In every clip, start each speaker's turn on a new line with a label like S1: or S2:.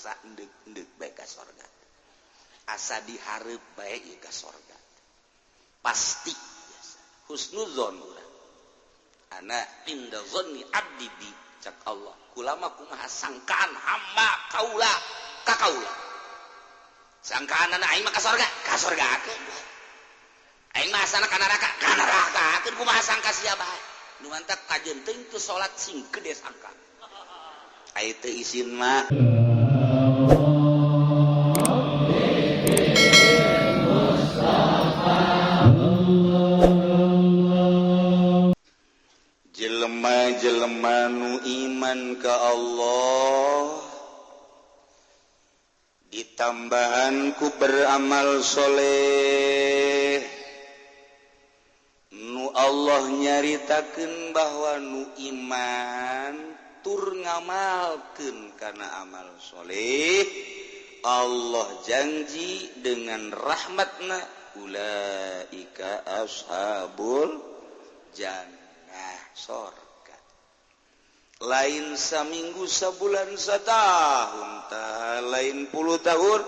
S1: asa endek-endek bae ka sorga. Asa dihareup bae ieu ka sorga. Pasti biasa. Husnuzon urang. Ana inda zanni abdi bi cak Allah. Kulama kumaha sangkaan hamba kaula ka kaula. Sangkaan aing mah ka sorga, ka sorgakeun. Aing mah asana ka neraka, ka nerakakeun kumaha sangka sia bae. Nu mantak kajeun teuing teu salat sing gede sangka. Ai teu isin mah. Jelema-jelema nu iman ka Allah ditambahan ku beramal soleh nu Allah nyaritakeun bahwa nu iman tur ngamalkeun kana amal soleh Allah janji dengan rahmatna ulaika ashabul jannah sorga. Lain saminggu sabulan satahun ta lain puluh tahun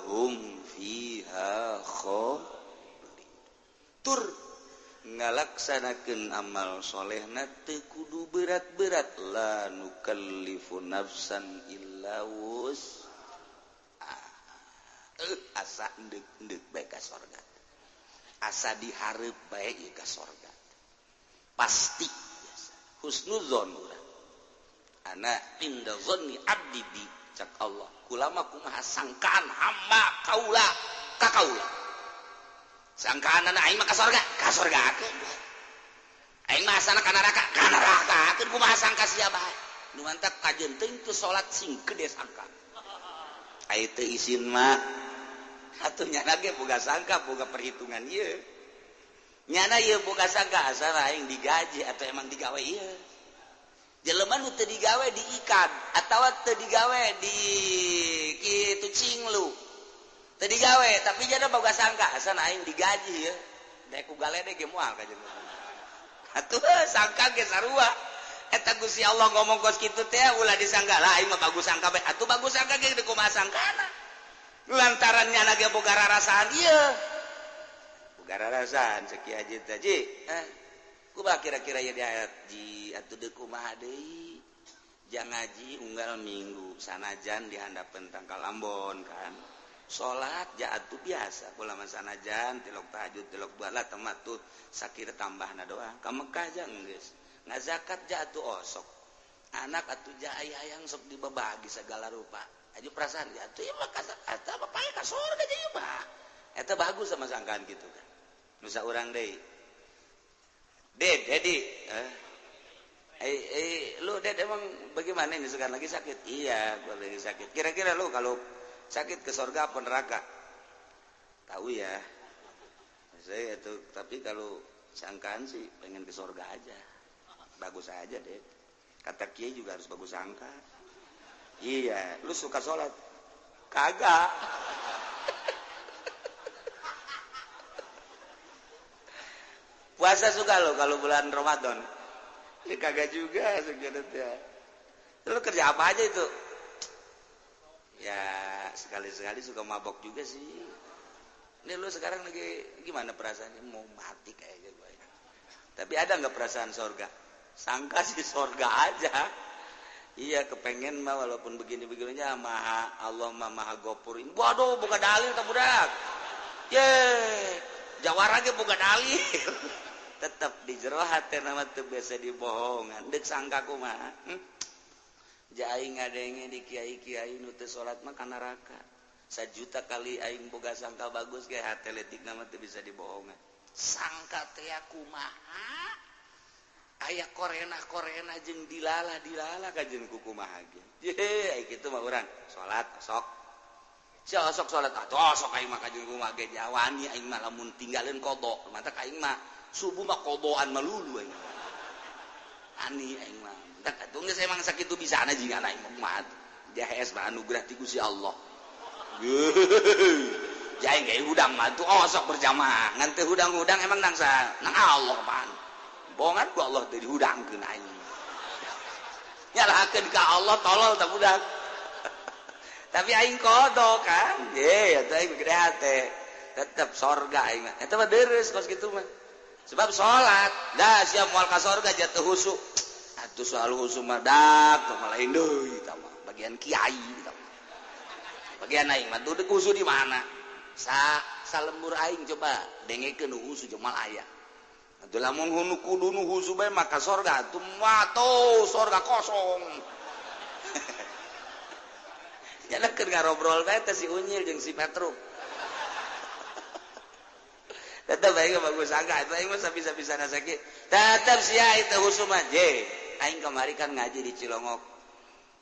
S1: hum fiha khalidun. Tur ngalaksanakeun amal solehna teu kudu berat-berat la nukallifu nafsan illa wus asa endek-endek bae ka sorga. Asa dihareup bae ieu ka sorga. Pasti biasa. Husnuzon urang. Ana inda zanni abdi bi cak Allah. Kulama kumaha sangkaan hamba kaula ka kaula. Sangkaan aing mah ka sorga, ka sorgakeun. Aing mah asana ka neraka, ka nerakakeun kumaha sangka sia bae. Nu mantak kajeun teuing teu salat sing gede sangka. Ai teu isin mah. Atuh nyana ge boga sangka, boga perhitungan ieu. Nyana ieu boga sangka asal aing digaji atau emang digawe ieu. Jelema nu teu digawe diikat atawa teu digawe di kitu cinglu. Teu digawe tapi jana boga sangka asal aing digaji ieu. Daek ku galede ge moal ka jelema. Atuh sangka ge sarua. Eta Gusti Allah ngomong kos kitu teh ulah disangka lah aing mah bagus sangka bae. Atuh bagus sangka ge kumaha sangkana. Lantaran nyana ge boga rarasaan ieu. Boga rarasaan cek Kiai Haji teh ji. Kumaha kira-kira ieu di ayat ji atuh deuk kumaha deui. Jang ngaji unggal minggu sanajan di handapeun tangkal Ambon kan. Salat ja atuh biasa kula mah sanajan tilok tahajud tilok bala tematut sakira tambahna doang. Ka Mekah ja geus. Ngazakat ja atuh osok. Anak atuh ja hayang sok dibabagi segala rupa. Aju perasaan ja atuh ieu mah eta bapaknya ka surga ja ieu mah. Eta bagus sama sangkaan kitu kan. Nusa urang deui. Ded, Dedi, lu Ded emang bagaimana ini sekarang lagi sakit? Iya, gua lagi sakit. Kira-kira lu kalau sakit ke surga apa neraka? Tahu ya. Saya itu, tapi kalau sangkaan sih pengen ke surga aja. Bagus aja deh. Kata kiai juga harus bagus sangka. Iya, lu suka sholat? Kagak. Puasa suka lo kalau bulan Ramadan? Ya kagak juga sebenarnya. Lu kerja apa aja itu? Ya sekali-sekali suka mabok juga sih. Ini lu sekarang lagi gimana perasaannya? Mau mati kayaknya gue. Tapi ada nggak perasaan sorga? Sangka sih sorga aja. Iya kepengen mah walaupun begini-begininya maha Allah mah maha gopur. Waduh buka dalil tak budak. Ye, jawara ge buka dalil. Tetap di jero hate nama teu biasa dibohongan. Deuk sangka kumaha? Ja aing ngadenge di kiai-kiai nu teu salat mah ka neraka. Sajuta kali aing boga sangka bagus ge hate leutikna mah teu bisa dibohongan. Sangka teh kumaha? Aya korena-korena jeung dilala-dilala kajeun ku kumaha ge. Ye, ai kitu mah urang salat sok. Sia sok salat atuh sok aing mah kajeun kumaha ge jawani aing mah lamun tinggalin qada. Mantak aing mah subuh mah qadaan melulu aing. Ani aing mah. Mantak atuh geus emang sakitu bisana jigana aing mah kumaha. Jahes mah anugerah ti Gusti Allah. Jaing ge hudang mah atuh osok berjamaah. Ngan teu hudang-hudang emang nang sa nang Allah pan. Bohongan ku Allah teu dihudangkeun aing. Nyalahkeun ka Allah tolol tah budak. Tapi aing kodok kan. Ye, atuh aing gede hate. Tetep sorga aing mah. Eta mah deres kos kitu mah. Sebab salat, dah siap moal ka sorga jatuh husu. Atuh soal husu mah dak mah lain deui eta mah. Bagian kiai eta mah. Bagian aing mah duduk husu di mana? Sa salembur aing coba dengekeun husu jeung moal aya. Atuh lamun hunu kudu nu husu bae maka sorga atuh mah tuh sorga kosong. Nyana keur ngarobrol bae teh si Unyil jeung si Petruk. Tetep aing bagus sangka atuh aing mah sabisa-bisana sakit. Tetep sia itu husu mah je. Aing kamari kan ngaji di Cilongok.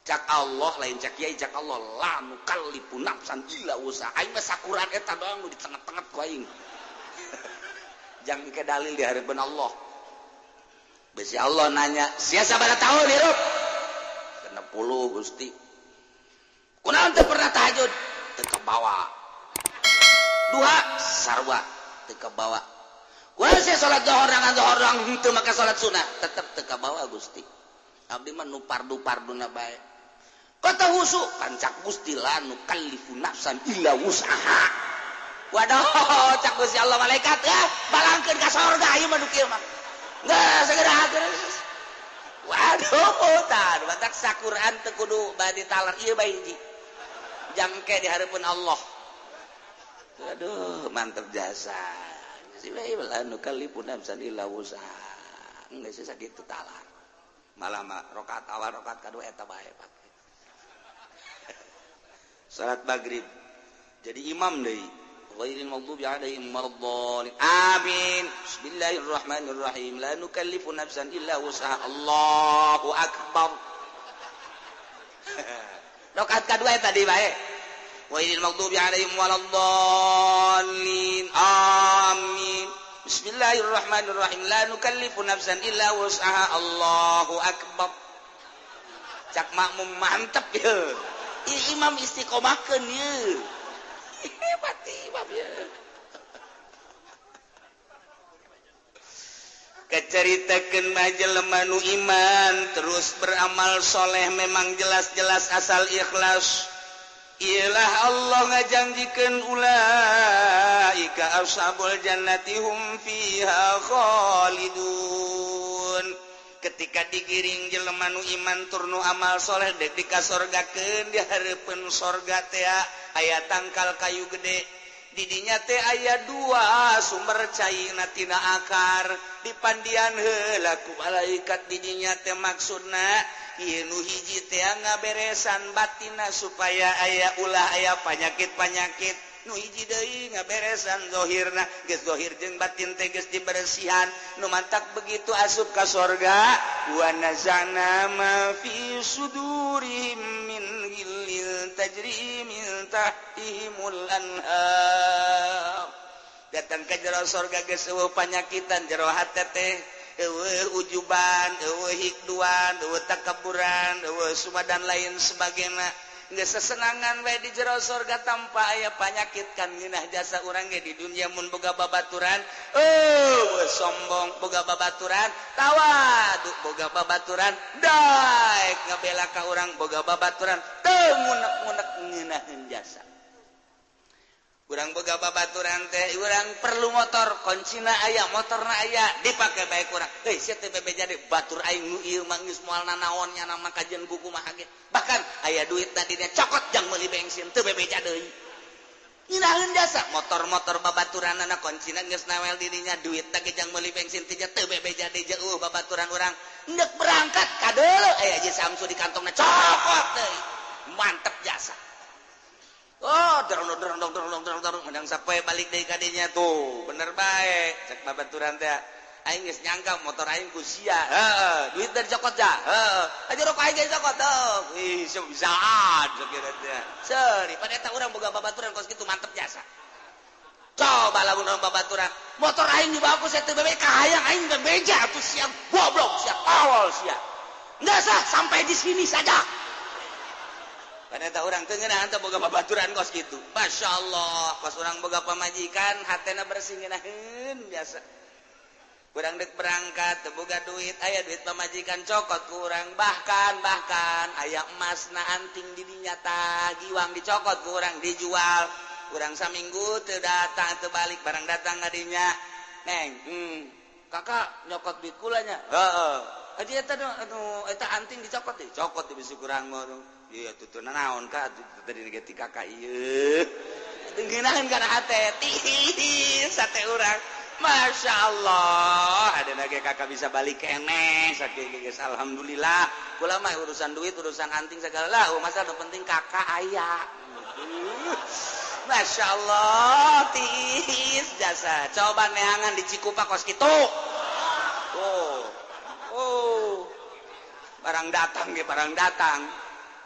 S1: Cak Allah lain cak kiai cak Allah la nukallifu nafsan illa wusaha. Aing mah sakuran eta doang nu ditenget-tenget ku aing. Jang ke dalil di hadapan Allah. Besi Allah nanya, sia sabaraha tahun hirup? 60 Gusti. Kunaon teu pernah tahajud? Teu kabawa. Duha sarua teu kabawa. Kunaon sia salat zuhur rangan zuhur doang henteu make salat sunah? Tetep teu kabawa Gusti. Abdi mah nu pardu-parduna bae. Kata husu pancak Gusti la nukallifu nafsan illa wus'aha. Waduh, cak Gusti Allah malaikat balangkeun ka sorga ieu mah nu kieu mah. Geus segera geus. Waduh, tah batak sakuran teu kudu bade talar ieu bae hiji. Jangke di hareupeun Allah. Aduh, mantep jasa. Si bae la nukallifu nafsan illa wus'aha. Geus sakitu talar. Malah mah rakaat awal rakaat kadua eta bae pake. Salat maghrib. Jadi imam deui. Ghairil maghdubi alaihim waladdallin. Amin. Bismillahirrahmanirrahim. La nukallifu nafsan illa wus'aha. Allahu akbar. Rakaat kadua tadi bae. Ghairil maghdubi alaihim waladdallin. Amin. Bismillahirrahmanirrahim. La nukallifu nafsan illa wus'aha. Allahu akbar. Cak makmum mantep ye. Imam istiqomahkeun ye. Hebat imam ye. Keceritakeun mah jelema nu iman terus beramal soleh memang jelas-jelas asal ikhlas. Ilah Allah ngajanjikeun ulaika ashabul jannati hum fiha khalidun. Ketika digiring jelema nu iman tur nu amal soleh dek dikasorgakeun di hareupeun sorga teh aya tangkal kayu gede. Didinya teh aya dua sumber cairna tina akar dipandian heula ku malaikat didinya teh maksudna ieu nu hiji teh ngaberesan batinna supaya aya ulah aya panyakit-panyakit nu hiji deui ngaberesan zahirna geus zahir jeung batin teh geus dibersihan nu mantak begitu asup ka sorga wa nazana ma fi sudurihim min ghillin tajri min tahtihimul anhar. Datang ke jero sorga geus eueuh panyakitan jero hate teh eueuh ujuban eueuh hikduan eueuh takaburan eueuh sumadan lain sebagainya. Geus sesenangan we di jero sorga tanpa aya panyakit kan ngeunah jasa urang ge di dunia mun boga babaturan eueuh sombong boga babaturan tawadu boga babaturan daek ngabela ka urang boga babaturan teu ngunek-ngunek ngeunaheun jasa. Urang boga babaturan teh urang perlu motor kuncina aya motorna aya dipake bae kurang heuy sia teh bebeja deui batur aing nu ieu mah geus moal nanaon nya nama kajian buku mah ge bahkan aya duit tadinya cokot jang meuli bensin teu bebeja deui ngeunaheun jasa motor-motor babaturanana kuncina geus nawel dirinya duit teh jang meuli bensin teh teu bebeja deui jeuh babaturan urang endek berangkat kadeuleu aya Haji Samsu di kantongna cokot deui mantep jasa. Oh, dorong dorong dorong dorong dorong dorong menang sampai balik deui ka dinya tuh. Bener bae cek babaturan teh. Aing geus nyangka motor aing ku sia. Heeh, duit dari cokot ja. Heeh, aja rokok aing ge cokot tuh. Ih, sia bisaan sakira teh. Seuri, pada eta urang boga babaturan kos kitu mantep jasa. Coba lamun urang babaturan, motor aing dibawa ku sia teu bebe kahayang aing bebeja atuh sia goblok sia tolol sia. Enggak sah sampai di sini saja. Ternyata orang teu ngeunah teh boga babaturan kos kitu. Masyaallah, pas urang boga pamajikan hatena bersih ngeunaheun biasa. Urang dek berangkat teu boga duit, aya duit pamajikan cokot ku urang, bahkan bahkan aya emasna anting di dinya tah giwang dicokot ku urang dijual. Urang saminggu teu datang teu balik, barang datang ka dinya, "Neng, kakak nyokot duit kula nya." "Heeh." "Aji eta anu eta anting dicokot deh." "Cokot di bisi kurang mah." "Ieu tuh naon ka tadi ge ti kakak ieu." Teu ngeunaheun kana hate, tiis sate urang. Masya Allah, ada lagi kakak bisa balik keneh sakieu geus alhamdulillah. Kula mah urusan duit, urusan anting segala lah, oh, masa nu penting kakak aya. Masya Allah, tiis jasa. Coba neangan di Cikupa kos kitu. Oh, oh, barang datang ge barang datang.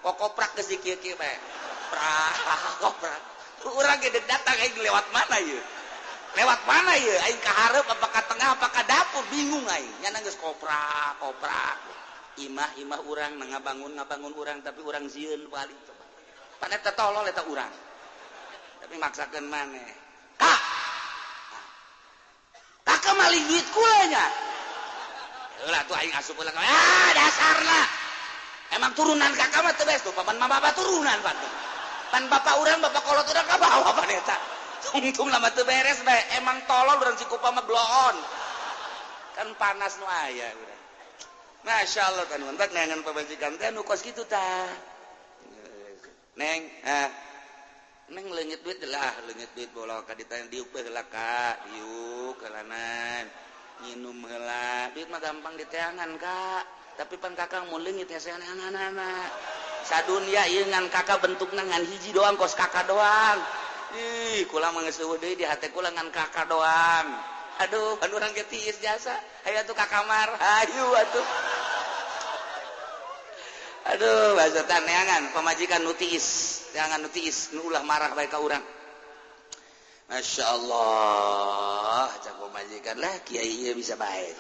S1: Kokoprak geus di kieu-kieu bae. Prak, koprak. Urang ge datang aing lewat mana ieu? Lewat mana ya? Aing ka hareup apa ka tengah apa ka dapur, bingung aing. Nyana geus koprak, koprak. Imah imah urang ngabangun ngabangun urang, tapi urang sieun balik coba. Pan eta tolol eta urang. Tapi maksakeun maneh. Kak. Kakak maling duit kula nya. Heula tuh aing asup heula. Ah, dasarna. Emang turunan kakak mah teu beres tuh, paman mah bapak turunan pan. Pan bapak urang, bapak kolot urang ka bawa pan eta. Tungtung lama teu beres bae, emang tolol urang Cikupa mah bloon. Kan panas nu aya urang. Masya Allah kan mentak neangan pamajikan teh nu kos kitu tah. Neng, ah. Neng leungit duit lah, leungit duit bola ka ditanya diuk bae heula ka, diuk heulanan. Nginum heula, duit mah gampang diteangan kak. Tapi pan kakak mun leungit hese anak-anak. Sadunya ieu ngan kakak bentukna ngan hiji doang kos kakak doang. Ih, kula mah geus eueuh deui di hate kula ngan kakak doang. Aduh, kan urang ge tiis jasa. Hayu atuh ka kamar. Hayu atuh. Aduh, bahasa neangan pamajikan nu tiis, neangan nu tiis, nu ulah marah bae ka urang. Masya Allah, cak pamajikan lah kiai ieu bisa bae.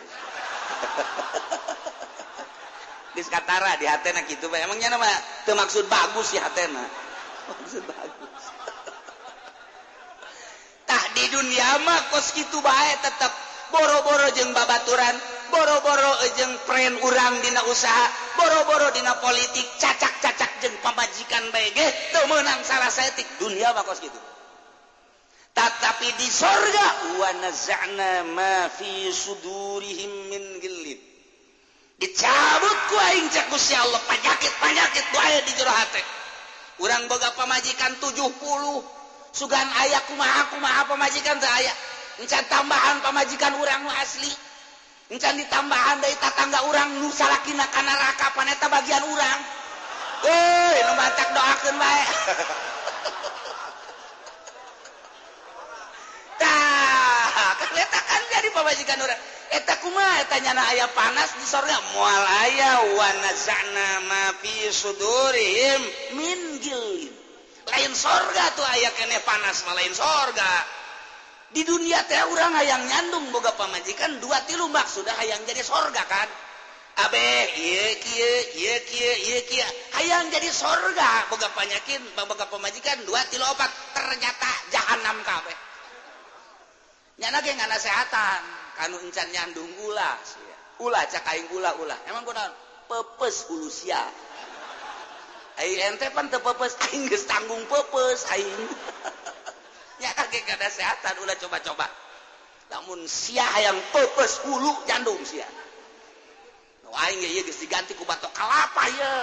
S1: Geus katara di hatena kitu bae. Emang nya mah teu maksud bagus si hatena. Maksud bagus. Tah di dunia mah kos kitu bae tetep boro-boro jeung babaturan, boro-boro jeung friend urang dina usaha, boro-boro dina politik, cacak-cacak jeung pamajikan bae ge teu meunang salah saeutik. Dunia mah kos kitu. Tetapi di sorga wa naza'na ma fi sudurihim min ghillin. Dicabut ku aing cek Gusti Allah penyakit-penyakit nu aya di jero hate. Urang boga pamajikan 70, sugan aya kumaha kumaha pamajikan teu aya. Encan tambahan pamajikan urang nu asli. Encan ditambahan deui tatangga urang nu salakina ka neraka pan eta bagian urang. Euy, nu matak doakeun bae. Tah, kan eta kan jadi pamajikan urang. Eta kumaha eta nyana aya panas di sorga moal aya wa naza'na ma fi sudurihim min ghillin. Lain sorga tuh aya keneh panas mah lain sorga. Di dunia teh urang hayang nyandung boga pamajikan 2 3 maksudna hayang jadi sorga kan. Abeh ieu kieu ieu kieu ieu kieu hayang jadi sorga boga panyakin boga pamajikan 2 3 4 ternyata jahanam kabeh. Nyana ge nganasehatan kanu encan nyandung ulah sia. Ulah cak aing ulah ulah. Emang kunaon? Peupeus hulu sia. Ai ente pan teu peupeus aing geus tanggung peupeus aing. Nya kage nganasehatan ulah coba-coba. Lamun sia hayang peupeus hulu nyandung sia. Nu aing ge ieu geus diganti ku batok kalapa ye.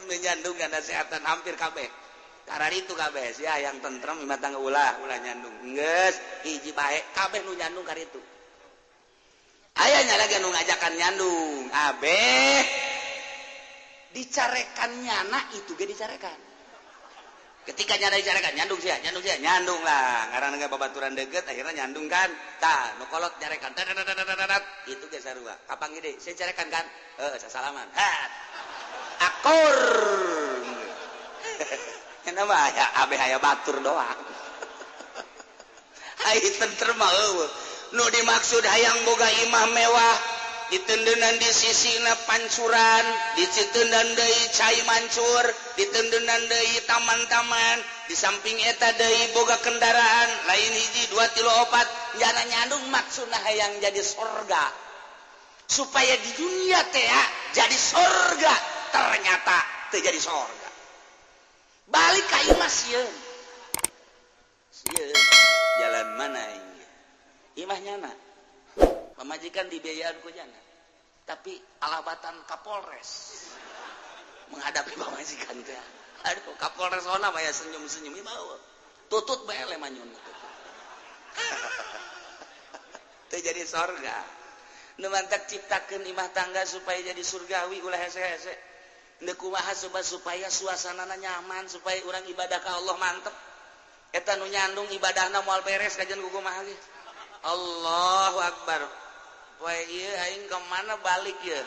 S1: Nu nyandung nganasehatan hampir kabeh. Kararitu kabeh sia hayang tentrem imah tangga ulah ulah nyandung. Geus hiji bae kabeh nu nyandung karitu. Aya nya lagi nu ngajakan nyandung. Abeh dicarekan nyana itu ge dicarekan. Ketika nyana dicarekan nyandung sia, nyandung sia, nyandung lah. Ngaranna ge babaturan deukeut akhirnya nyandung kan. Tah, nu kolot nyarekan. Itu ge sarua. Kapan gede? Saya carekan kan? Heeh, sasalaman. Hat. Akur. Nya mah aya abeh aya batur doang. Ai tentrem mah eueuh. Nu dimaksud hayang boga imah mewah, Ditendenan di sisina pancuran, dicitendan deui cai mancur, ditendenan deui taman-taman, di samping eta deui boga kendaraan lain hiji dua tilu opat, jana nyandung maksudna hayang jadi sorga supaya di dunia teh jadi sorga, ternyata teu jadi sorga. Balik ka imah sieun sieun jalan mana ini imah nyana pamajikan dibiayaan ku nyana, tapi alabatan Kapolres menghadapi pamajikan teh. Aduh, Kapolres ona mah senyum-senyum ieu tutut bae le manyun teu jadi sorga. Nu mantak ciptakeun imah tangga supaya jadi surgawi, ulah hese-hese. Ndeu kumaha supaya suasanana nyaman, supaya urang ibadah ka Allah mantep. Eta nu nyandung ibadahna moal beres kajian ku kumaha ge. Allahu Akbar. Poe ieu aing ka mana balik ieu?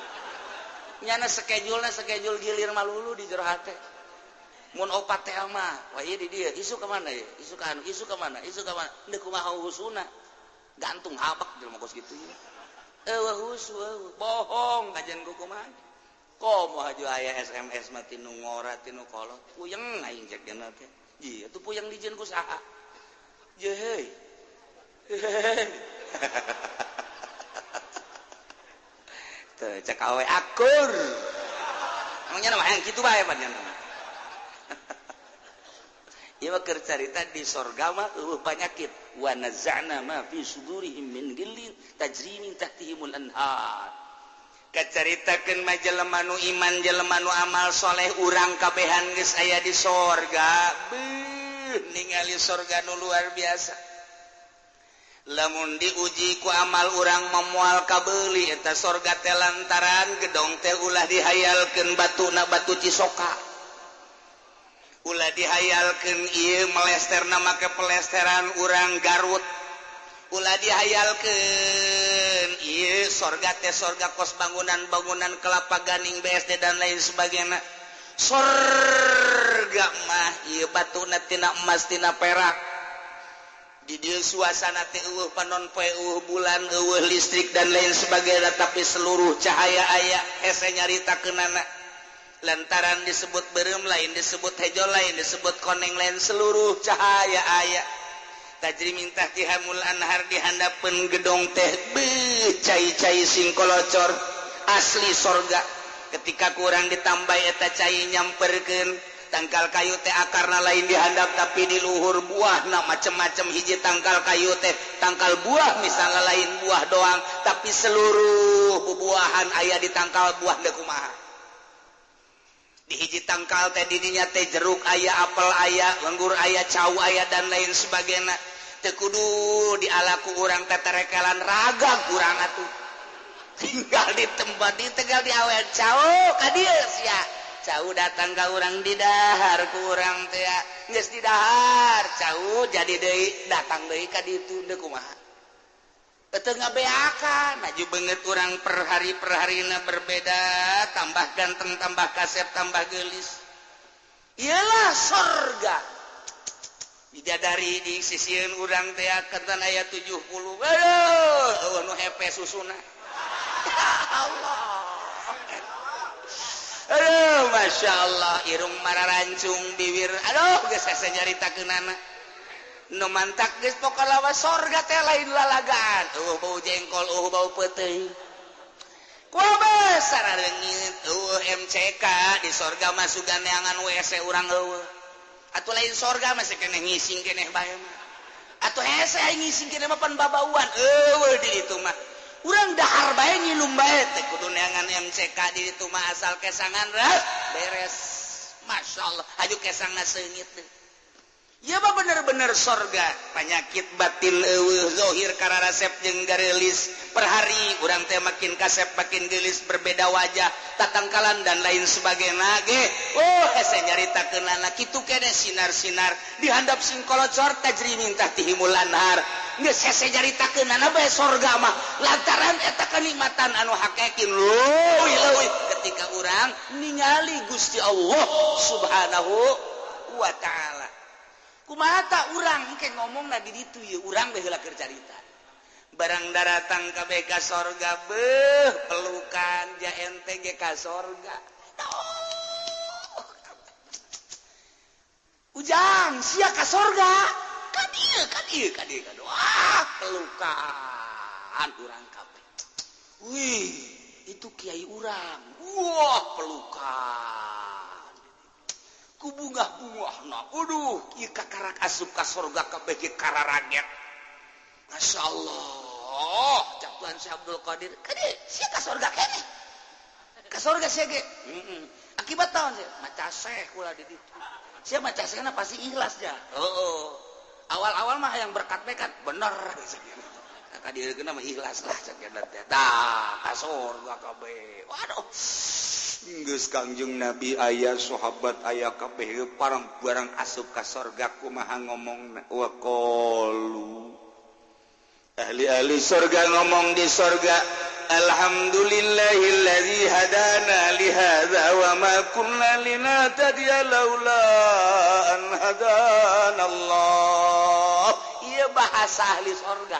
S1: Nyana schedule-na schedule gilir malulu di jero hate. Mun opat teh mah, wah ieu di dieu, isu ka mana ieu? Isu ka anu, isu ka mana? Isu ka mana? Ndeu kumaha husuna. Gantung habak jelema kos kitu ieu. Eueuh husu, eueuh bohong kajian ku kumaha. Komo haju aya SMS mah tinu ngora tinu kolot. Puyeng aing cek dina teh. Ieu tuh puyeng dijieun ku saha? Ye heuy. Teu cek awe akur. Emangnya mah hayang kitu bae pan nya. Ieu mah keur carita di sorga mah eueuh panyakit. Wa naza'na ma fi sudurihim min ghillin tajri min tahtihimul anhar. Kacaritakeun mah jelema nu iman, jelema nu amal soleh, urang kabehan geus aya di sorga. Beuh, ningali sorga nu luar biasa. Lamun diuji ku amal urang memual kabeuli eta sorga teh lantaran gedong teh ulah dihayalkeun batuna batu cisoka. Ulah dihayalkeun ieu melesterna make pelesteran urang Garut. Ulah dihayalkeun ieu sorga teh sorga kos bangunan-bangunan kelapa ganing BSD dan lain sebagainya. Sorga mah ieu batuna tina emas tina perak. Di dieu suasana teh eueuh panon poe, eueuh bulan, eueuh listrik dan lain sebagainya, tapi seluruh cahaya aya hese nyaritakeunana. Lantaran disebut beureum lain disebut hejo lain disebut koneng lain, seluruh cahaya aya. Tajri min tahtihamul anhar, di handapeun gedong teh beuh cai-cai singkolocor asli sorga. Ketika kurang ditambah eta cai nyamperkeun tangkal kayu teh akarna lain dihandap tapi di luhur buahna macem-macem. Hiji tangkal kayu teh tangkal buah misalnya lain buah doang tapi seluruh bubuahan aya di tangkal buah deui kumaha. Di hiji tangkal teh didinya teh jeruk aya, apel aya, lenggur aya, cau aya dan lain sebagainya. Teu kudu dialaku urang teh terekelan ragam urang atuh. Tinggal di tempat di tegal diawean cau ka dieu sia. Cau datang ka urang didahar ku urang teh geus didahar cau jadi deui datang deui ka ditu deui kumaha. Teu ngabeakan maju beungeut urang per hari per harina berbeda, tambah ganteng, tambah kasep, tambah geulis. Iyalah sorga. Bidadari di sisieun urang teh kenten aya 70. Aduh, eueuh nu hepe susuna. Ya Allah. Aduh, Masya Allah, irung mararancung bibir. Aduh, geus hese nyaritakeunana. Nu mantak geus pokona mah sorga teh lain lalagaan. Eueuh bau jengkol, eueuh bau peuteuy. Kumaha saraleungit eueuh MCK di sorga mah sugan neangan WC urang eueuh. Atuh lain sorga masih keneh ngising keneh bae mah. Atuh hese aing ngising keneh mah pan babauan eueuh di ditu mah. Urang dahar bae ngilum bae teh kudu neangan MCK di ditu mah asal kesangan beres. Masya Allah, aju kesangna seungit teh. Ya mah bener-bener sorga, penyakit batin eueuh zohir kararasep jeung gareulis. Per hari urang teh makin kasep makin geulis, berbeda wajah, tatangkalan dan lain sebagainya ge. Oh, hese nyaritakeunana kitu keneh sinar-sinar di handap singkolocor tajri min tahtihimul anhar. Geus hese nyaritakeunana bae sorga mah lantaran eta kenikmatan anu hakikin leuwih-leuwih ketika urang ningali Gusti Allah Subhanahu wa taala. Kumaha ta urang engke ngomongna di ditu ieu urang bae heula keur carita. Barang daratang kabeh ka sorga, beuh pelukan ja ente ge ka sorga. Oh. Ujang sia ka sorga. Ka dieu ka dieu ka dieu ka dieu. Wah, pelukan urang kabeh. Wih, itu kiai urang. Wah, pelukan. Ku bungah-bungahna. Aduh, ieu kakarak asup ka sorga kabeh ge kararaget. Masya Allah, cak Tuhan Syekh Abdul Qadir, kade sia ka sorga keneh. Ka sorga sia ge. Heeh. Akibat naon sia? Maca syekh ulah di ditu. Sia maca syekhna pasti ikhlas ja. Heeh. Awal-awal mah yang berkat bekat bener. Ka dieu mah ikhlas lah cak teh. Tah, ka sorga kabeh. Waduh. Geus Kangjeng Nabi aya sahabat aya kabeh parang barang asup ka sorga kumaha ngomongna wa qalu. Ahli-ahli surga ngomong di surga, alhamdulillahillazi hadana li hadza wa ma kunna linahtadiya laula an hadana Allah. Ieu bahasa ahli surga.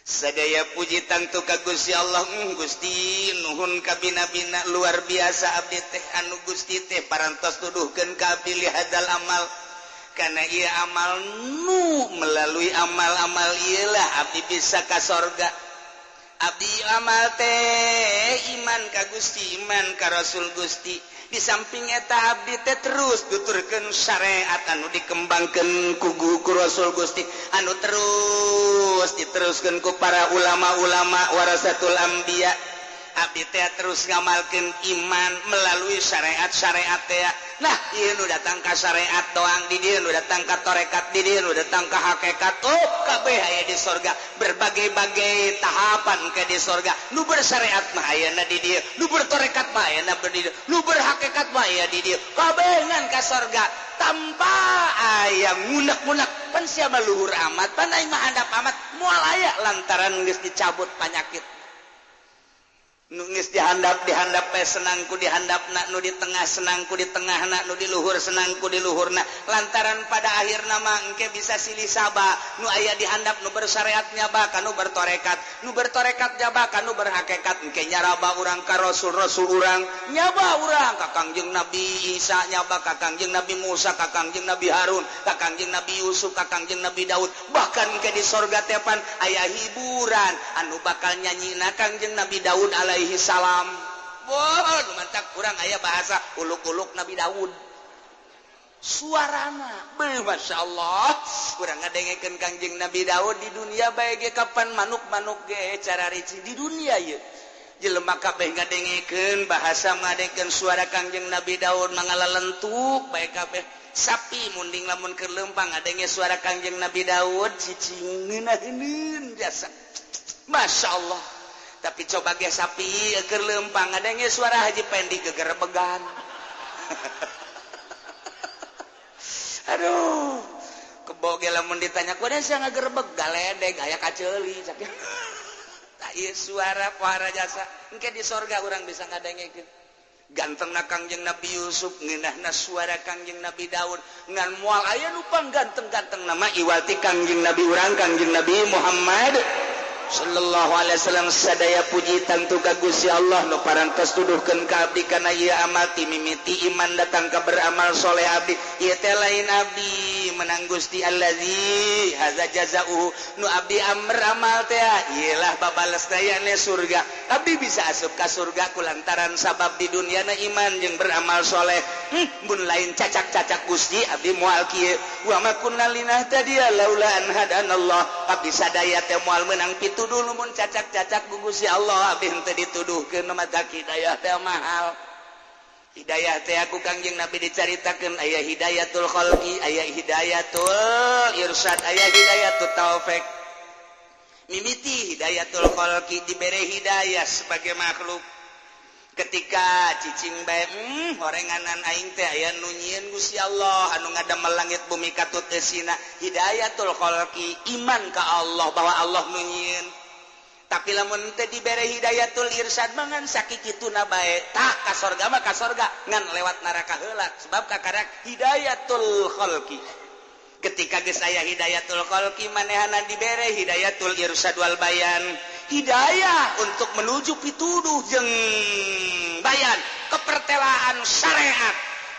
S1: Sadaya puji tangtu ka Gusti Allah. Gusti nuhun kabina-bina luar biasa abdi teh anu Gusti teh parantos tuduhkeun ka abdi li hadzal amal. Karena ia amal nu melalui amal-amal ialah abdi bisa ka sorga. Abdi amal teh iman ka Gusti, iman ka Rasul Gusti. Di samping eta abdi teh terus tuturkeun syariat anu dikembangkeun ku Rasul Gusti, anu terus diteruskeun ku para ulama-ulama warasatul anbiya. Abdi teh terus ngamalkeun iman melalui syariat-syariat teh. Nah, ieu nu datang ka syariat doang, di dieu nu datang ka tarekat, di dieu nu datang ka hakikat. Oh, kabeh aya di sorga, berbagai-bagai tahapan ke di sorga. Nu bersyariat mah ayana di dieu, nu bertarekat mah ayana di dieu, nu berhakikat mah aya di dieu. Kabeh ngan ka sorga tanpa aya ngunek-ngunek. Pan sia mah luhur amat, pan aing mah handap amat, moal aya lantaran geus dicabut panyakit. Nungis dihandap dihandap pe senangku dihandapna, nu di tengah senangku di tengahna, nu di luhur senangku di luhurna. Lantaran pada akhirna mah engke bisa silih saba, nu aya dihandap nu bersyariat nyaba ka nu bertorekat, nu bertorekat nyaba ka nu berhakikat. Engke nyaraba urang ka rasul-rasul urang, nyaba urang ka Kangjeng Nabi Isa, nyaba ka Kangjeng Nabi Musa, ka Kangjeng Nabi Harun, ka Kangjeng Nabi Yusuf, ka Kangjeng Nabi Daud. Bahkan engke di sorga teh pan aya hiburan anu bakal nyanyina Kangjeng Nabi Daud alaihi salam. Wah, mantap kurang aya bahasa uluk-uluk Nabi Daud. Suarana, beuh Masya Allah, kurang ngadengekeun Kangjeng Nabi Daud di dunia bae ge kapan manuk-manuk ge cara rici di dunia ieu. Jelema kabeh ngadengekeun bahasa ngadengekeun suara Kangjeng Nabi Daud mangalalentuk bae kabeh. Sapi munding lamun keur leumpang ngadenge suara Kangjeng Nabi Daud cicing ngeunaheun jasa. Masya Allah. Tapi coba ge sapi keur leumpang ngadenge suara Haji Pendi gegerbegan. Aduh, kebo ge lamun ditanya kudu sia ngagerebeg galedeg aya kaceuli cak. Tah ieu suara pohara jasa. Engke di sorga urang bisa ngadengekeun. Gantengna Kangjeng Nabi Yusuf, ngeunahna suara Kangjeng Nabi Daud, ngan moal aya nu pangganteng-ganteng nama iwati Kangjeng Nabi urang Kangjeng Nabi Muhammad sallallahu alaihi wasallam. Sadaya puji tangtu ka Gusti Allah nu parantos tuduhkeun ka abdi kana ieu amal ti mimiti iman datang ka beramal soleh abdi. Ieu teh lain abdi menang Gusti allazi hadza jazaohu, nu abdi amramal teh ieu lah babales dayane surga. Abdi bisa asup ka surga kulantaran sabab di dunyana iman jeung beramal soleh. Mun lain cacak-cacak Gusti abdi moal kieu. Wa ma kunna linahtadiya laula an hadanallah. Abdi sadaya teh moal meunang pituduh mun cacak-cacak ku Gusti Allah. Abdi henteu dituduhkeun mata hidayah teh mahal. Hidayah teh aku Kangjeng Nabi dicaritakeun aya hidayatul khalqi, aya hidayatul irsyad, aya hidayatul taufik. Mimiti hidayatul khalqi dibere hidayah sebagai makhluk. Ketika cicing bae horenganan aing teh aya nu nyieun Gusti Allah anu ngadamel langit bumi katut eusina. Hidayatul khalqi iman ka Allah bahwa Allah nu nyieun. Tapi lamun teh dibere hidayatul irsyad mangan sakikituna bae tah ka sorga mah ka sorga ngan lewat neraka heula sebab kakarak hidayatul khalqi. Ketika geus aya hidayatul khalqi, manehana dibere hidayatul irsyad wal bayan, hidayah untuk menuju pituduh jeung bayan kepertelaan syariat.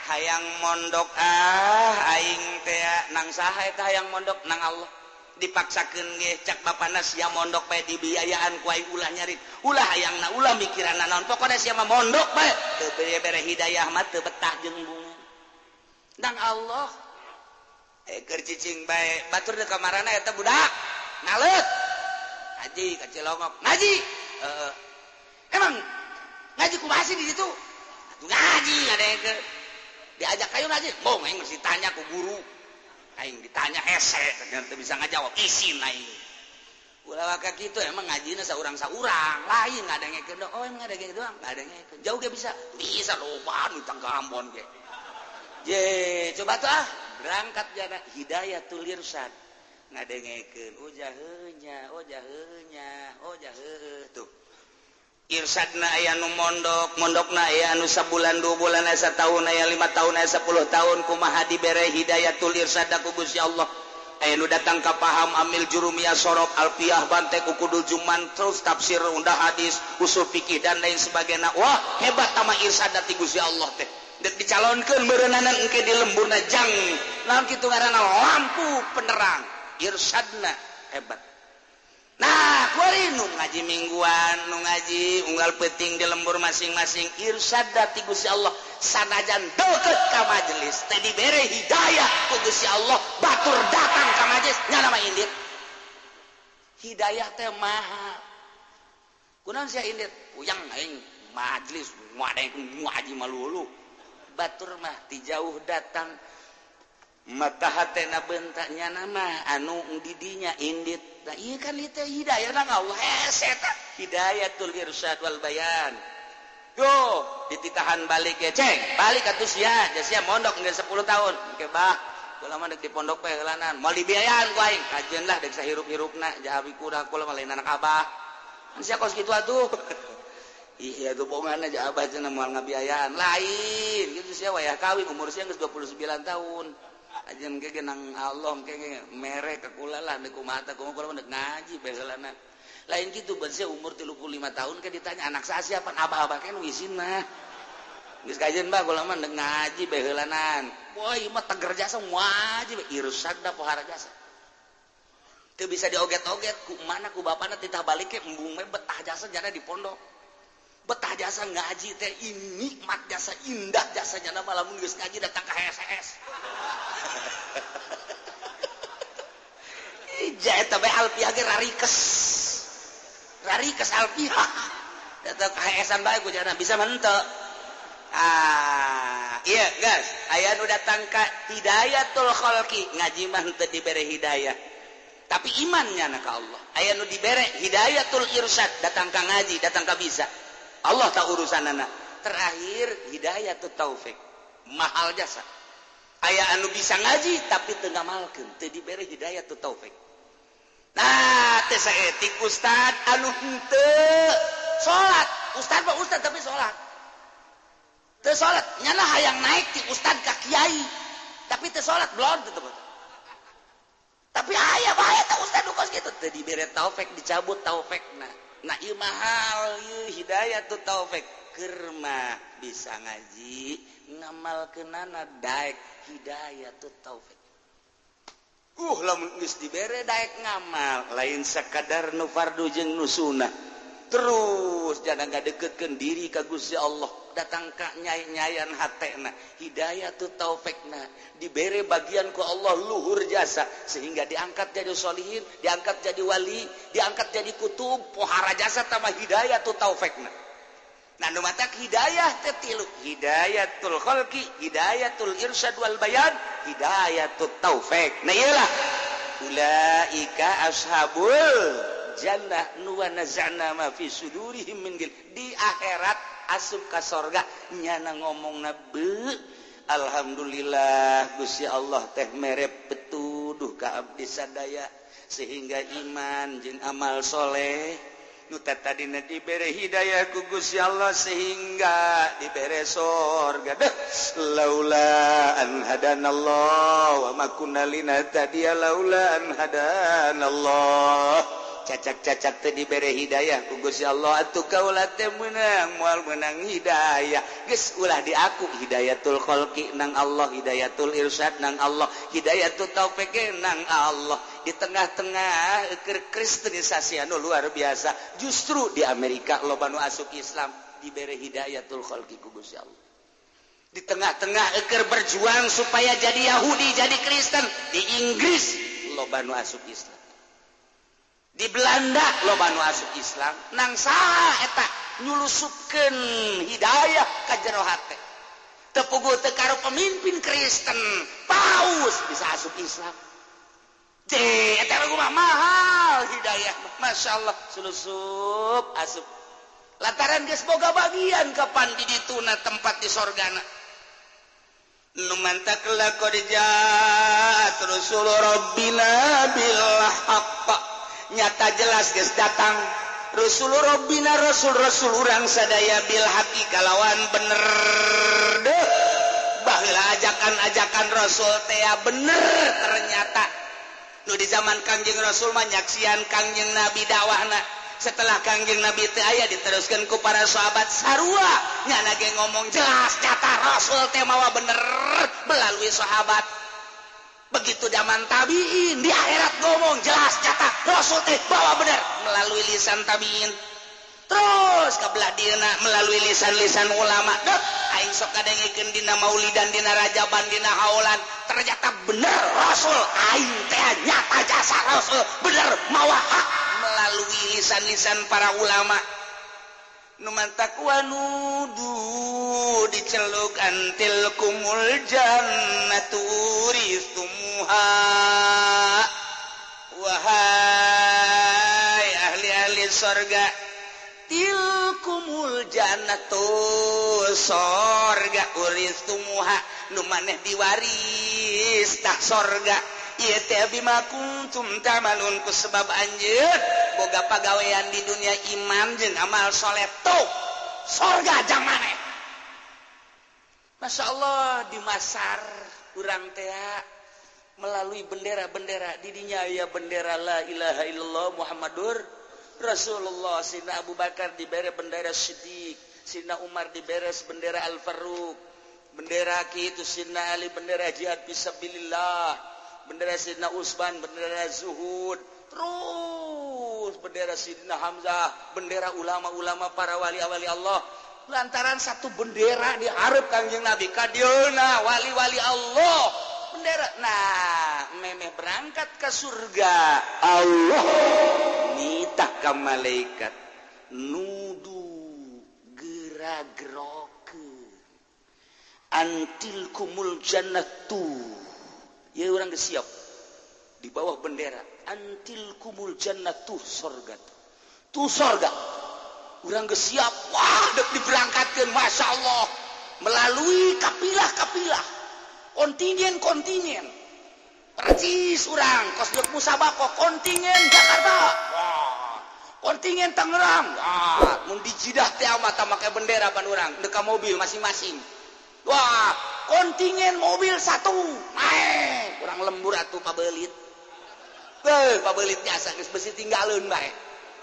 S1: Hayang mondok, ah, aing teh nang saha eta? Hayang mondok nang Allah, dipaksakeun ge. Cak bapana, "Sia mondok bae, dibiayaan ku aing, ulah nyarit, ulah hayangna, ulah mikiran naon, pokoknya sia mah mondok bae." Teu bere hidayah mah teu betah jeung bunga nang Allah. Eh, keur cicing bae, batur di kamarana eta budak ngaleut ngaji ka Cilongok ngaji. Emang ngaji kumaha sih di situ? Atuh ngaji ada yang ke diajak kayu ngaji, mau aing mesti tanya ku guru. Aing ditanya hese, ternyata bisa ngajawab, isin aing. Ulah waka kitu. Emang ngajina saurang-saurang lain ngadengekeun? Oh, emang ngadengekeun doang, ngadengekeun jauh ge bisa, bisa loba nu tangga Ambon ge. Je, coba tuh, ah, berangkat jana hidayatul irsyad, ngadengekeun, oh jaheunya, oh jaheunya, oh jaheuh. Tuh irsadna aya nu mondok, mondokna aya anu sabulan, 2 bulan, aya satahun, aya 5 tahun, aya 10 tahun. Kumaha dibere hidayatul irsyad ku Gusti Allah? Aya nu datang ka paham amil jurumiyah, sorof, alfiah, bantek, ukudul juman, terus tafsir, undah hadis, usul fikih, dan lain sebagainya. Wah, hebat tama irsyad ti Gusti Allah teh. Dek dicalonkeun meureunana engke di lemburna jang naon kitu ngaranna, lampu penerang. Irsyadna hebat. Nah, kuari nu ngaji mingguan, nu ngaji unggal peting di lembur masing-masing, irsyad ti Gusti Allah. Sanajan deket ka majelis teh dibere hidayah ku Gusti Allah, batur datang ka majelis nyana mah indit. Hidayah teh mahal. Kunaon sia indit? Puyang aing majelis, ngadengekeun ngaji malulu. Batur mah ti jauh datang, mata hatena bentaknya nama anu didinya indit. Nah, iya kan itu hidayah nang Allah hese eta hidayatul irsyad wal bayan. Yo dititahan balik ya, ceng balik atuh sia, sia mondok geus 10 tahun. Ke bah, kula mah dek di pondok bae heulanan, moal dibiayaan ku aing. Kajeun lah, dek sahirup-hirupna jahabi kurang, kula mah lain anak abah. Kan sia kos kitu atuh. Iya tuh, bongan aja, abah cenah moal ngabiayaan lain gitu. Sia wayah kawin umur sia geus 29 tahun. Ajen ge nang Allah ke mere ka kula lah, deuk kumaha tah, kumaha, kula mah dek ngaji bae heulana. Lain gitu sia umur 35 tahun ke ditanya anak saya siapa, abah-abah kan isin mah. Geus kajeun bah, kula mah dek ngaji bae heulanan. Wah, ieu mah teger jasa ngaji bae, irsyadna pohara jasa. Teu bisa dioget-oget ku mana ku bapana, titah balik ke embung we betah jasa jana di pondok. Betah jasa ngaji teh, ini nikmat jasa, indah jasa jana. Lamun geus ngaji datang ka HSS. Ija eta bae alfiah ge rarikes. Rarikes alfiah. Datang ka HSan bae ku jana bisa mah henteu. Ah, iya guys, aya nu datang ka hidayatul khalqi, ngaji mah henteu dibere hidayah. Tapi imannya na ka Allah. Aya nu dibere hidayatul irsyad, datang ka ngaji, datang ka bisa. Allah tak urusanana. Terakhir hidayatul taufik. Mahal jasa. Aya anu bisa ngaji tapi teu ngamalkeun, teu dibere hidayatul taufik. Nah, teh saetik ustad anu henteu salat. Ustad mah ustad tapi salat. Teu salat, nyana hayang naik ti ustad ka kiai. Tapi teu salat blon teu. Tapi aya bae teh ustad nu kos kitu, teu dibere taufik, dicabut taufikna. Nah, ieu mahal ieu hidayatul taufik. Keur mah bisa ngaji, ngamalkeunana daek hidayatul taufik. Lamun geus dibere daek ngamal, lain sakadar nu fardu jeung nu sunnah. Terus jangan ngadeketkeun diri ka Gusti Allah, datang ka nyai-nyayan hatena, hidayatut taufikna dibere bagian ku Allah luhur jasa sehingga diangkat jadi solihin, diangkat jadi wali, diangkat jadi kutub, pohara jasa tambah hidayatut taufikna. Nah, nu matak hidayah teh tilu: hidayatul khalqi, hidayatul irsyad wal bayan, hidayatut taufik. Nah, iyalah ulaika ashabul jannah nu wa naza'na ma fi sudurihim min gil. Di akhirat asup ka sorga nyana ngomongna, "Be, alhamdulillah Gusti Allah teh mere petuduh ka abdi sadaya sehingga iman jeung amal soleh." Nu tadina dibere hidayah ku Gusti Allah sehingga dibere sorga. Deh, laula an hadanallah wa ma kunna linahtadiya laula an hadanallah. Cacak-cacak teh dibere hidayah ku Gusti Allah atuh kaula teh meunang moal meunang hidayah. Geus ulah diaku hidayatul khalqi nang Allah, hidayatul irsyad nang Allah, hidayatul taufik nang Allah. Di tengah-tengah kristenisasi anu luar biasa, justru di Amerika loba nu asup Islam dibere hidayatul khalqi ku Gusti Allah. Di tengah-tengah eker berjuang supaya jadi Yahudi, jadi Kristen, di Inggris loba nu asup Islam. Di Belanda loba nu asup Islam, nang saha eta nyulusupkeun hidayah ka jero hate. Teu puguh teu karo pemimpin Kristen, paus bisa asup Islam. Eta mah mahal hidayah, Masya Allah, sulusup asup. Lantaran geus boga bagian kapan di dituna tempat di sorgana. Nu mantak laqad ja'at rusul rabbina bil haqq. Nyata jelas geus datang Rasul Rabbina, rasul-rasul urang sadaya bil haqqi kalawan bener. Deh, baheula ajakan-ajakan rasul teh bener ternyata. Nu di zaman Kangjeng Rasul mah nyaksian Kangjeng Nabi dakwahna. Setelah Kangjeng Nabi teu aya diteruskeun ku para sahabat sarua. Nyana ge ngomong jelas nyata Rasul teh mawa bener melalui sahabat. Begitu zaman tabiin di akhirat ngomong jelas nyata Rasul teh bawa bener melalui lisan tabiin. Terus ka belah dieuna melalui lisan-lisan ulama. Deh, aing sok kadengikeun dina maulidan, dina rajaban, dina haulan, ternyata bener Rasul aing teh nyata jasa Rasul bener mawa hak melalui lisan-lisan para ulama. Nu mantak wanudu diceluk antil kumul jannatu uristumuha. Wahai ahli-ahli sorga, tilkumul jannatu sorga uristumuha, nu maneh diwaris tah sorga. Ieu teh bima kuntum ta'malun, ku sebab anjeun boga pagawean di dunia iman jeung amal soleh tuh sorga jang maneh. Masya Allah, di Masar urang teh melalui bendera-bendera didinya aya bendera la ilaha illallah Muhammadur Rasulullah. Sina Abu Bakar dibere bendera Siddiq, Sina Umar dibere bendera Al-Faruq, bendera kitu Sina Ali bendera jihad fisabilillah, bendera Sidna Utsman bendera zuhud, terus bendera Sidna Hamzah, bendera ulama-ulama para wali-wali Allah. Lantaran satu bendera diharap Kangjeng Nabi kadieuna wali-wali Allah bendera. Nah, memeh berangkat ke surga Allah nitah ka malaikat nudu gera-gerokeun antil kumul jannatu. Ya orang geus siap di bawah bendera antil kumul jannatu, sorga tuh sorga. Urang geus siap, wah dek diberangkatkeun, Masya Allah, melalui kapilah-kapilah, kontingen-kontingen, percis urang kos dek musabaqah kontingen Jakarta, wah kontingen Tangerang, wah mun di Jidah teh mata make bendera pan urang dek ka mobil masing-masing. Wah, kontingen mobil satu, naik, kurang lembur atuh pabelit. Beuh, pabelit biasa geus besi tinggaleun bae.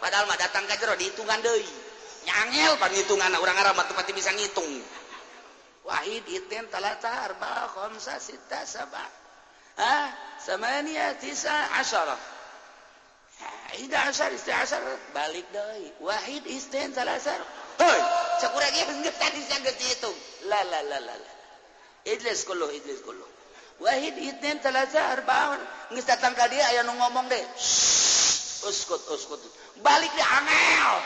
S1: Padahal mah datang ka jero dihitungan deui. Nyangel pan hitunganna urang Arab mah teu pati bisa ngitung. Wahid, itnin, talata, arba, khamsa, sitta, sab'a. Ha? Samania, tisa, asyara. Ida asyar, isti asyar, balik deui. Wahid, isnin, talata. Hei, cek urang ieu geus tadi geus dihitung. La la la la la. Ijlis kullu, ijlis kullu. Wahid, itnin, talata, arba'un. Geus datang ka dieu aya nu ngomong deh. Uskut, uskut. Balik deh angel.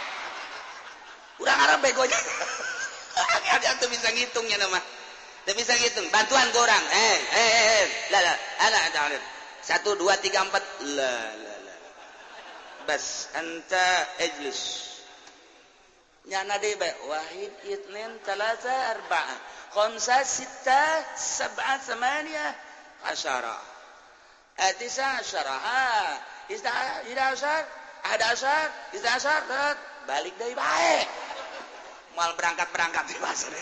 S1: Urang Arab begonya. Angel dia tuh bisa ngitungnya nama. Teu bisa ngitung. Bantuan ke orang. La la, ana ana. 1 2 3 4. La la la. Bas anta ijlis. Nyana deui bae. Wahid, itnin, talata, arba'ah, khamsa, sitta, sab'a, thamaniya, asyara. Tisa asyara. Ha, ida asyar, ahad asyar, isna asyar, Balik deui bae. Moal berangkat-berangkat di pasar.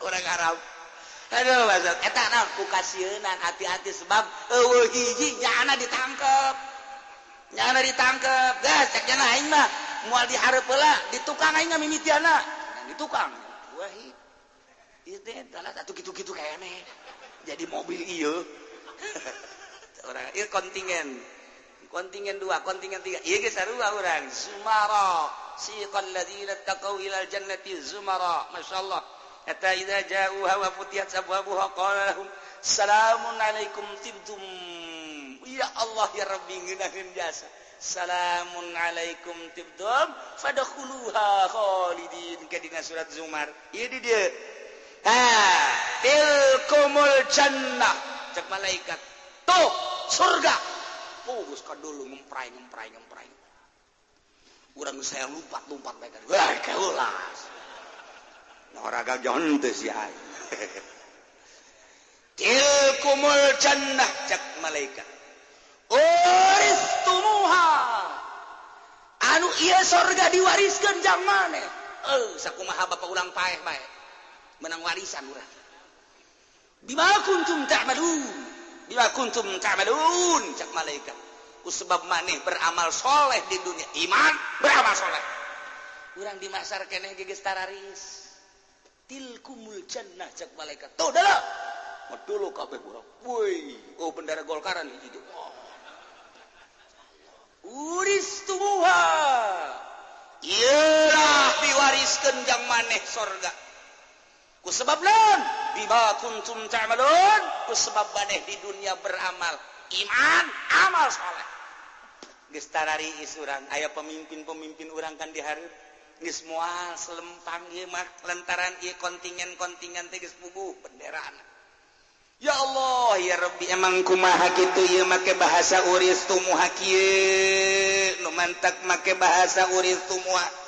S1: Orang Arab. Aduh, maksud eta naon ku kasieunan hati-hati sebab eueuh hiji nyaana ditangkep. Nyaana ditangkep. Gas cek nya aing mah moal dihareup heula, di tukang aing mimitiana. Di tukang. Wah, ieu teh atuh kitu-kitu keneh. Jadi mobil ieu. Orang ieu kontingen. Kontingen 2, kontingen 3. Ieu geus sarua urang. Zumara, siqal ladzina taqaw ilal jannati zumara. Masyaallah. Hatta idza ja'uha wa futiyat abwabuha qala lahum salamun alaikum tibtum. Ya Allah ya Rabbi ngeunaheun jasa. Salamun alaikum tibtum fadkhuluha khalidin ka dina surat Zumar. Ieu di dieu. Ha, tilkumul jannah cek malaikat. Tuh surga. Oh, geus ka dulu ngemprai ngemprai ngemprai. Urang saya lompat-lompat bae. Wah, keulas. Noraga jonte si ai. Tilkumul jannah cek malaikat. Uristumuha. Anu ieu sorga diwariskeun jang maneh. Sakumaha bapak urang paeh bae. Menang warisan urang. Bima kuntum ta'malun. Bima kuntum ta'malun cek malaikat. Ku sebab maneh beramal soleh di dunia, iman beramal soleh. Urang di masar keneh geus tararis. Tilkumul jannah cek malaikat. Tuh dah. Dulu kabeh urang. Woi, oh bendera Golkaran hiji. Oh. Uristumuha. Iyalah diwariskeun jang maneh sorga. Ku sebab naon? Bima kuntum ta'malun. Ku sebab maneh di dunia beramal iman, amal soleh. Geus tarariis urang, aya pemimpin-pemimpin urang kan dihareup. Geus moal selempang ieu mah lantaran ieu kontingen-kontingen teh geus puguh benderana. Ya Allah ya Rabbi emang kumaha kitu ieu make bahasa uristumuha kieu nu mantak make bahasa uristumuha.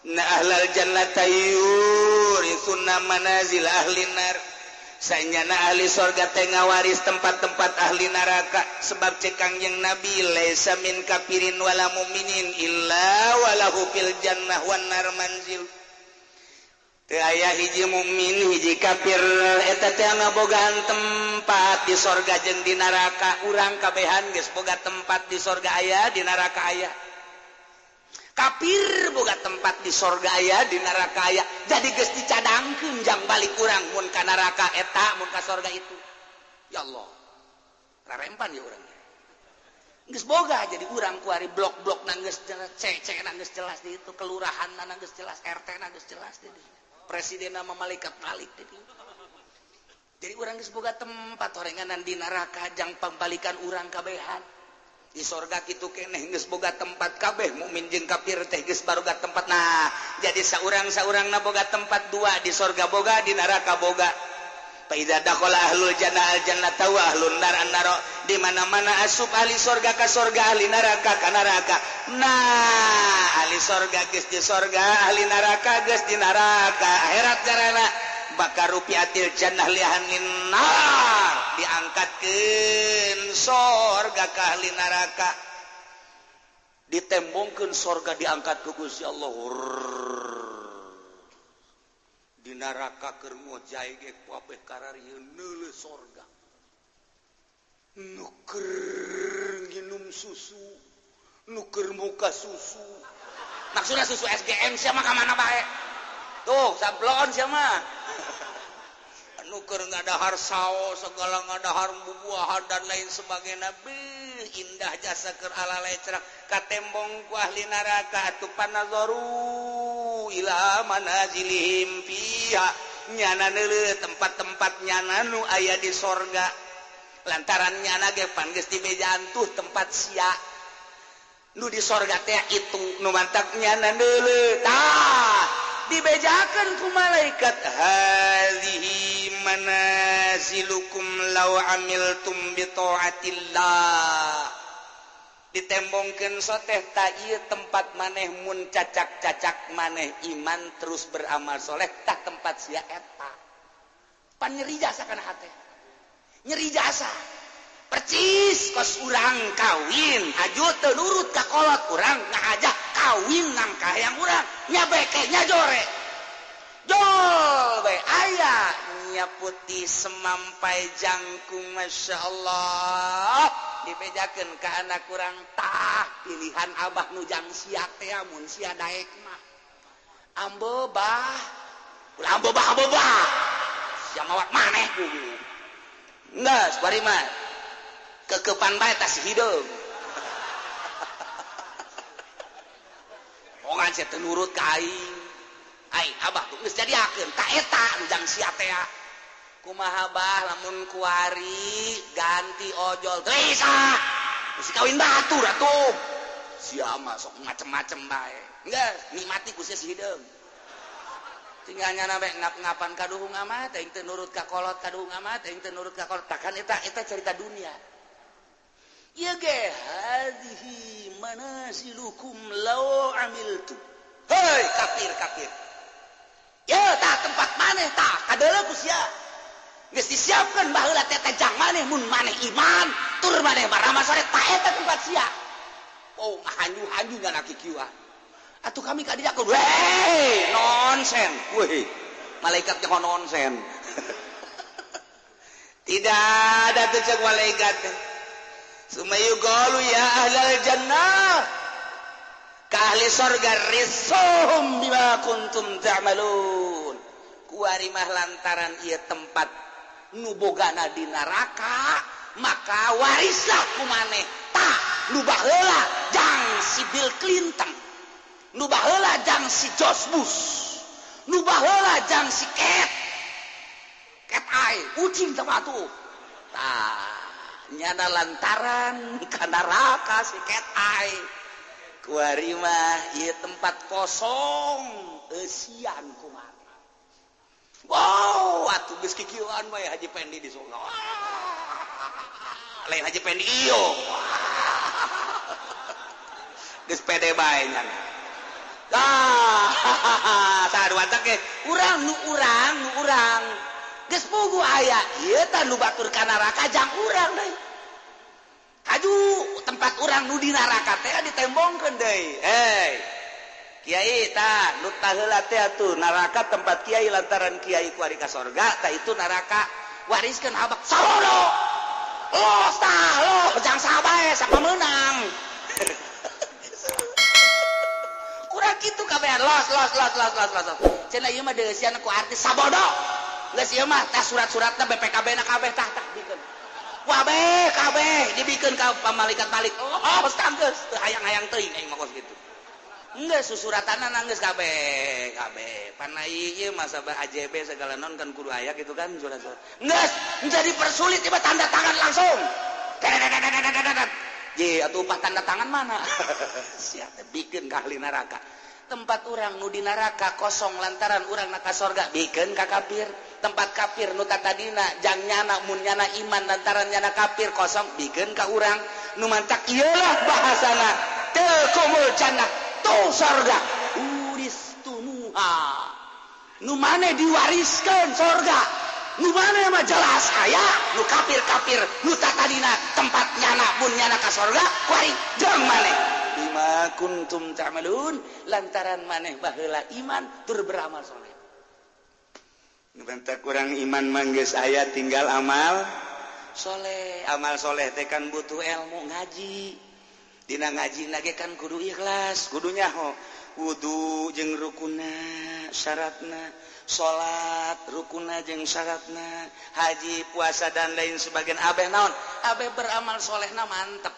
S1: Na ahlal jannata yurisuna manazil ahli nar. Sanyana ahli sorga teh ngawaris tempat-tempat ahli neraka sebab cek Kangjeng Nabi laisa min kafirin wala muminin illa walahu fil jannah wan nar manzil. Teu aya hiji mukmin hiji kafir eta teh ngabogaan tempat di sorga jeung di neraka. Urang kabehan geus boga tempat di sorga aya, di neraka aya. Kafir boga tempat di sorga aya, di neraka aya. Jadi geus dicadangkeun jang balik urang mun ka neraka eta, mun ka sorga itu. Ya Allah. Rarempan ya urang. Geus boga jadi urang kuari blok-blok na geus jelas, C-C na geus jelas di itu, kelurahan na geus jelas, RT na geus jelas di dieu. Presiden sama malaikat malik di dieu. Jadi urang geus boga tempat horenganan di neraka jang pambalikan urang kabehan. Di sorga kitu keneh geus boga tempat kabeh mukmin jeung kafir teh geus baroga tempat. Nah, jadi saurang-saurangna boga tempat dua, di sorga boga, di neraka boga. Fa idza dakhala ahlul jannah al jannata wa ahlun nar an nar. Di mana-mana asup ahli sorga ka sorga, ahli neraka ka neraka. Nah, ahli sorga geus di sorga, ahli neraka geus di neraka. Akhirat carana bakar rupiatil jannah li ahlin nar, diangkatkeun sorga ka ahli neraka, ditembongkeun sorga diangkat ku Gusti Allah. Di neraka keur ngojay ge kabeh kararieun neuleuh sorga, nu keur nginum susu, nu keur muka susu. Maksudna susu SGM sia mah ka mana bae? Tuh, sablon sia mah. Nu keur ngadahar sao, segala ngadahar bubuahan dan lain sebagainya. Beuh, indah jasa keur alalecrak katembong ku ahli neraka atuh panazaru ila manazilihim fiha. Nyana neuleuh tempat-tempat nyana nu aya di sorga. Lantaran nyana ge pan geus dibejaan tuh tempat sia. Nu di sorga teh itu nu mantak nyana neuleuh. Tah, dibejakan ku malaikat, hazihi manazilukum law amiltum bi taatillah. Ditembongkeun soteh ta ieu tempat maneh mun cacak-cacak maneh iman terus beramal soleh tah tempat sia eta. Pan nyeri jasa kana hate. Nyeri jasa. Percis kos urang kawin aju teu nurut ka kolot urang ngajak Kawin nang kahayang urang nya beke nya jore. Jol bae aya nya putih semampai jangkung Masya Allah dibejakeun ka anak urang tah pilihan abah nu jang sia teh mun sia daek mah. Ambo bah, ulah ambo bah ambo bah. Sia mawat maneh kudu. Geus bari mah kekepan bae tas hideung. Ongan sia teu nurut ka aing. Aing abah geus jadiakeun ka eta nu jang sia teh. Kumaha bah lamun kuari ganti ojol teu bisa. Geus kawin batur atuh. Sia mah sok macem-macem bae. Geus nikmati ku sia si hideung. Tinggal nyana bae ngap-ngapan kaduhung amat aing teu nurut ka kolot kaduhung amat aing teu nurut ka kolot. Takan eta eta cerita dunia. Ieu ge hadhihi manasilukum law amiltu. Hei kafir kafir. Ye tah tempat maneh tah kadeuleu ku sia. Geus disiapkeun baheula teh teh jang maneh mun maneh iman tur maneh baramal soleh tah eta tempat sia. Oh hanyu-hanyu nyana kikieuan. Atuh kami ka dieu weh nonsen. Weh malaikat teh nonsen. Tidak ada tuh cek malaikat teh. Sumayuqalu ya ahlal jannah ka ahli sorga risuhum bima kuntum ta'malun. Kuari mah lantaran ieu tempat nu bogana di neraka maka warislah ku maneh tah nu baheula jang si Bill Clinton, nu baheula jang si George Bush, nu baheula jang si Cat Cat Eye ucing teh atuh tah nyana lantaran ka neraka si Cat Eye. Kuari mah ieu tempat kosong eusian kumaha. Wow, atuh geus kikieuan we Haji Pendi di surga. Lain Haji Pendi ieu. Geus pede bae nyana. Ah, saha watak ge urang nu urang nu urang. Geus puguh aya ieu tah nu batur ka neraka jang urang deui. Kaju tempat urang nu di neraka teh ditembongkeun deui. Hei. Kiai tah nu taheula teh atuh neraka tempat kiai lantaran kiai kuari ka sorga tah itu neraka wariskeun abak sarono. Los tah los jang saha bae sapa meunang. Kurang kitu kabehan los los los los los los. Cenah ieu mah deuleusian ku artis sabodo. Geus ieu mah tah surat-suratna BPKB na kabeh tah tah bikeun. Wabeh kabeh dibikeun ka malaikat balik. Oh, tah geus teu hayang-hayang teuing aing mah kos kitu. Enggak susuratanna geus kabeh kabeh. Pan ieu mah sabah AJB segala non kan kudu aya gitu kan surat-surat. Geus jadi persulit ieu tanda tangan langsung. Ye atuh upah tanda tangan mana? Sia teh bikeun ka ahli neraka. Tempat urang nu di neraka kosong lantaran urang na ka sorga bikeun ka kafir. Tempat kafir nu tatadina jang nyana mun nyana iman lantaran nyana kafir kosong bikeun ka urang. Nu mantak ieulah bahasana tilkumul jannah tuh sorga uristumuha. Nu maneh diwariskeun sorga. Nu maneh mah jelas aya nu kafir-kafir nu tatadina tempat nyana mun nyana ka sorga kuari jeung maneh. Bima kuntum ta'malun lantaran maneh baheula iman tur beramal soleh. Bentak kurang iman mah geus aya tinggal amal soleh. Amal soleh teh kan butuh ilmu ngaji. Dina ngaji na ge kan kudu ikhlas, kudu nyaho wudu jeung rukunna syaratna, salat rukunna jeung syaratna, haji, puasa dan lain sebagainya. Abeh naon? Abeh beramal solehna mantep.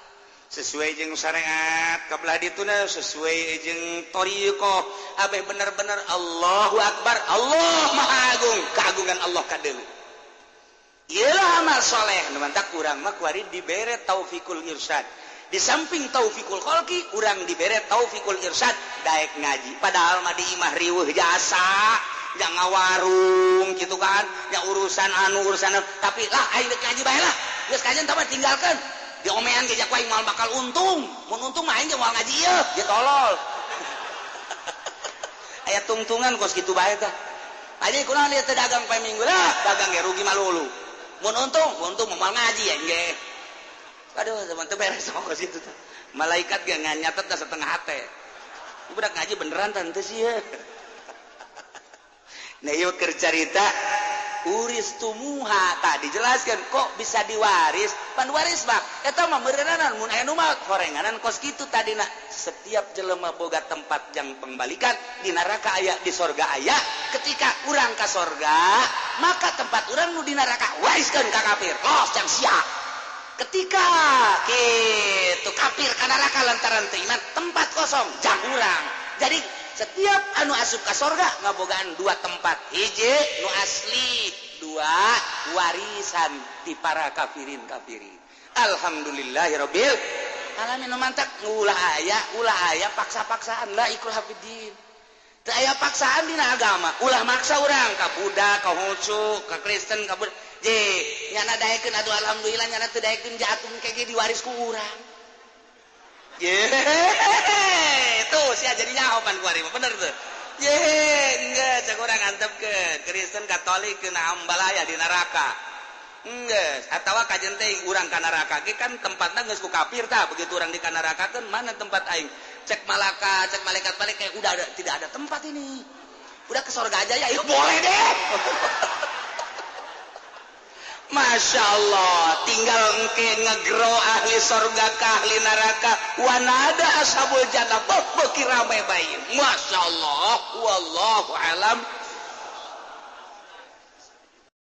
S1: Sesuai jeung syariat kabelah dituna sesuai jeung thariqah abeh bener-bener Allahu akbar Allah maha agung keagungan Allah kadeuleu ieulah amal soleh. Nu mantak urang mah kuari dibere taufikul irsyad. Di samping taufikul kholqi urang dibere taufikul irsyad daek ngaji padahal mah di imah riweuh jasa nya ngawarung kitu kan nya urusan anu urusan tapi lah aing deuk ngaji bae lah geus kajian tah tinggalkeun. Diomean ge jak aing moal bakal untung. Mun untung mah aing ge moal ngaji ieu, ge tolol. Aya tungtungan kos kitu bae tah. Aja kunaon ieu teh dagang poe minggu lah, dagang ge rugi malulu. Mun untung, untung moal ngaji aing ge. Aduh, teman teu beres kos kitu tah. Malaikat ge nyatet da setengah hate. Budak ngaji beneran tante sih ya. Nah ieu keur carita uris tumuha tadi dijelaskan kok bisa diwaris pan waris mah eta mah meureunana mun aya nu maot horenganan kos kitu tadina. Setiap jelema boga tempat jang pembalikan, di neraka aya, di sorga aya. Ketika urang ka sorga maka tempat urang nu di neraka wariskeun ka kafir, los jang sia. Ketika kitu kafir ka neraka lantaran teu iman, tempat kosong jang urang. Jadi setiap anu asup ka sorga ngabogaan dua tempat, hiji nu asli, dua warisan di para kafirin kafirin. Alhamdulillahirabbil alamin. Nu mantak ulah aya paksa-paksaan, la ikraha fiddin. Teu aya paksaan dina agama, ulah maksa urang ka Buddha, ka Konghucu, ka Kristen, ka Buddha. Je nyana daekeun, aduh alhamdulillah, nyana teu daekeun jatuh kege diwaris ku urang. Ye, tuh sia jadi nyaho pan kuari mah bener tuh. Ye, enggak cek urang antepkeun Kristen Katolik kena ambalaya di neraka. Enggeus, atawa kajen teh urang ka neraka ge kan tempatna geus ku kafir tah, begitu urang di ka neraka kan mana tempat aing? Cek malaka, cek malaikat balik kayak udah ada, tidak ada tempat ini. Udah ke surga aja ya, ya boleh deh. Masya Allah, tinggal engke ngegro ahli sorga ke ahli neraka, wanada ashabul jannah, beuki rame bae. Masya Allah, wallahu alam.